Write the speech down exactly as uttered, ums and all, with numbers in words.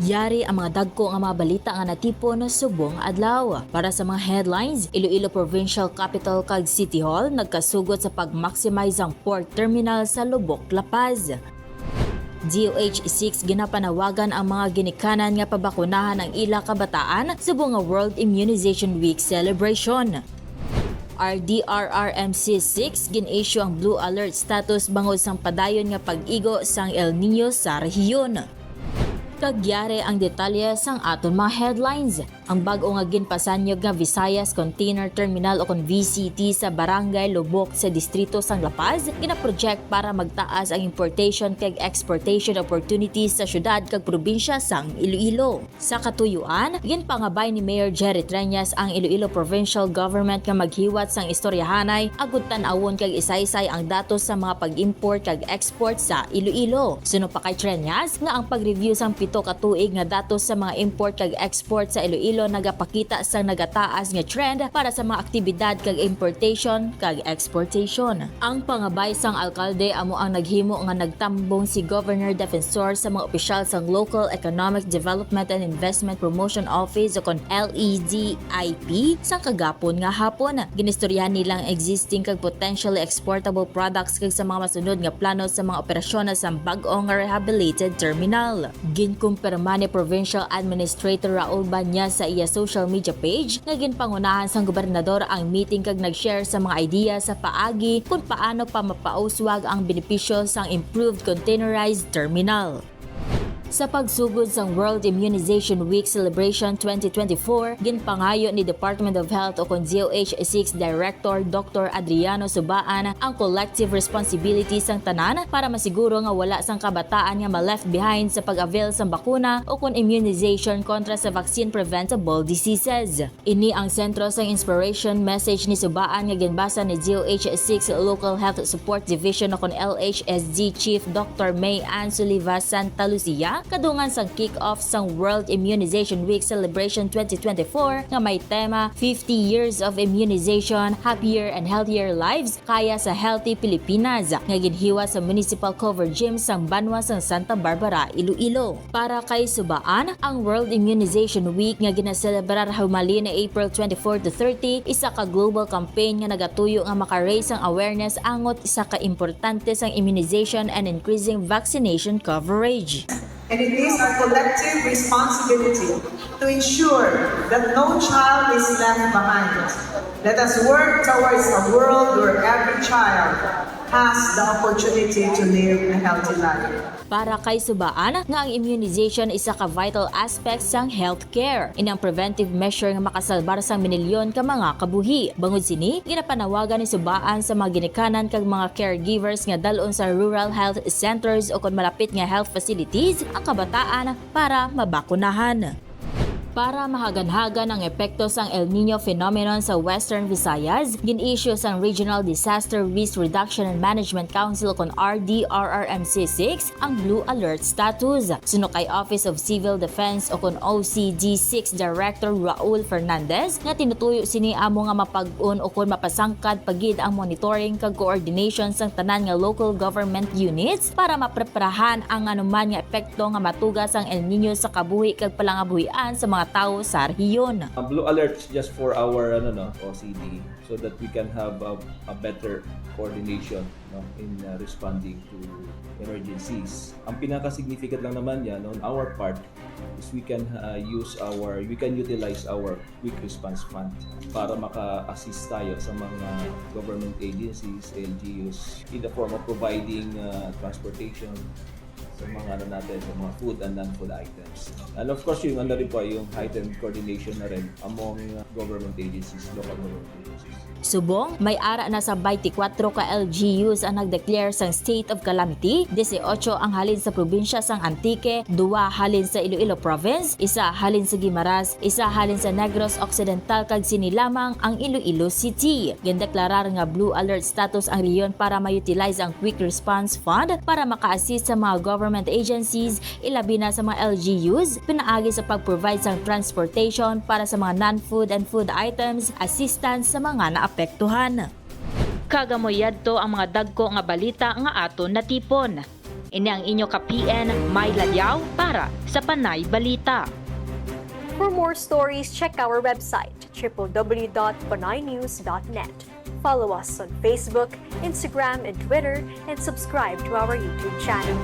Yari ang mga dagko nga mga balita nga natipon subong adlaw. Para sa mga headlines, Iloilo Provincial Capitol kag City Hall nagkasugot sa pag-maximize ang port terminal sa Lubok, La Paz. D O H six ginapanawagan ang mga ginikanan nga pabakunahan ang ila kabataan subong nga World Immunization Week celebration. R D R R M C six gin-issue ang Blue Alert status bangod sang padayon nga pag-igo sang El Niño sa rehiyon. Kag yari ang detalye sang aton mga headlines. Ang bag-o nga ginpasanyog nga Visayas Container Terminal o kon V C T sa Barangay Lubok sa Distrito sang La Paz ginaproject para magtaas ang importation kag exportation opportunities sa syudad kag probinsya sang Iloilo. Sa katuyuan, ginpangabay ni Mayor Jerry Treñas ang Iloilo Provincial Government nga maghiwat sang istoryahanay agud tan-awon kag isaysay ang datos sa mga pag-import kag export sa Iloilo. Suno pa kay Treñas nga ang pag-review sang pito ka tuig nga datos sa mga import kag export sa Iloilo nagapakita sang nagataas nga trend para sa mga aktibidad kag importation kag exportation. Ang pangabay sang alkalde amo ang naghimo nga nagtambong si Governor Defensor sa mga opisyal sang Local Economic Development and Investment Promotion Office o kon L E D I P sang kagapon nga hapon. Ginistoryahan nila ang existing kag potentially exportable products kag sa mga masunod nga plano sa mga operasyon sa bag-o nga rehabilitated terminal. Ginkumpirma ni Provincial Administrator Raul Banya sa iya social media page nga ginpangunahan sang gobernador ang meeting kag nag-share sa mga idea sa paagi kung paano pa mapauswag ang benepisyo sang improved containerized terminal. Sa pagsugod sang World Immunization Week Celebration twenty twenty-four, ginpangayo ni Department of Health o kon D O H six Director Doctor Adriano Subaan ang collective responsibility sang tanan para masiguro nga wala sang kabataan nga ma-left behind sa pag-avail sang bakuna o kon immunization kontra sa vaccine-preventable diseases. Ini ang sentro sang inspiration message ni Subaan nga ginbasa ni D O H six Local Health Support Division o kon L H S D Chief Doctor May Ann Sulliva Santa Lucia kadungan sang kick-off sang World Immunization Week Celebration twenty twenty-four nga may tema fifty Years of Immunization, Happier and Healthier Lives, Kaya sa Healthy Pilipinas, nga ginhiwat sa Municipal Cover Gym sang banwa sang Santa Barbara, Iloilo. Para kay Subaan, ang World Immunization Week nga ginaselebrar humalin April twenty-four to thirty, isa ka global campaign nga nagatuyo nga maka-raise sang awareness angot isa ka importante sang immunization and increasing vaccination coverage. And it is our collective responsibility to ensure that no child is left behind. Let us work towards a world where every child has the opportunity to live a healthy life. Para kay Subaan nga ang immunization isa ka vital aspect sang healthcare. Ini ang preventive measure nga makasalbar sang minilyon ka mga kabuhi. Bangod sini, ginapanawagan ni Subaan sa mga ginikanan kag mga caregivers nga dal-on sa rural health centers o kon malapit nga health facilities ang kabataan para mabakunahan. Para mahaganhagan ang epekto sang El Niño phenomenon sa Western Visayas, gin-issue sang Regional Disaster Risk Reduction and Management Council kon R D R R M C six ang Blue Alert status. Suno kay Office of Civil Defense o kon O C D six Director Raul Fernandez nga tinutuyo sini amo nga mapag-on o kon mapasangkad pa gid ang monitoring kag coordination sang tanan nga local government units para mapreparahan ang anuman nga epekto nga matuga sang El Niño sa kabuhi kag palangabuhian sa mga tawo sa rehiyon. Ang Blue Alert is just for our, ano, no, O C D, so that we can have a, a better coordination, no, in uh, responding to emergencies. Ang pinaka-significant lang naman niya, no, on our part is we can uh, use our, we can utilize our quick response fund para maka-assist tayo sa mga government agencies, L G Us, in the form of providing uh, transportation, sa mga ano natin, sa mga food and non-food items. And of course, yung ano rin po, yung heightened coordination na rin among uh, government agencies, local government agencies. Subong, may ara na sa twenty-four ka L G Us ang nag-declare sang state of calamity, dieciocho ang halin sa probinsya sang Antique, duwa halin sa Iloilo Province, isa halin sa Guimaras, isa halin sa Negros Occidental kag sini lamang ang Iloilo City. Gindeklarar nga blue alert status ang rehiyon para ma-utilize ang Quick Response Fund para maka-assist sa mga government agencies, ilabi na sa mga L G Us, pinaagi sa pag-provide sang transportation para sa mga non-food and food items, assistance sa mga naapektuhan. Kag amo yadto ang mga dagko nga balita nga aton natipon. Ini ang inyo ka P N, May Ladyaw, para sa Panay Balita. For more stories, check our website, triple w dot panaynews dot net. Follow us on Facebook, Instagram, and Twitter, and subscribe to our YouTube channel.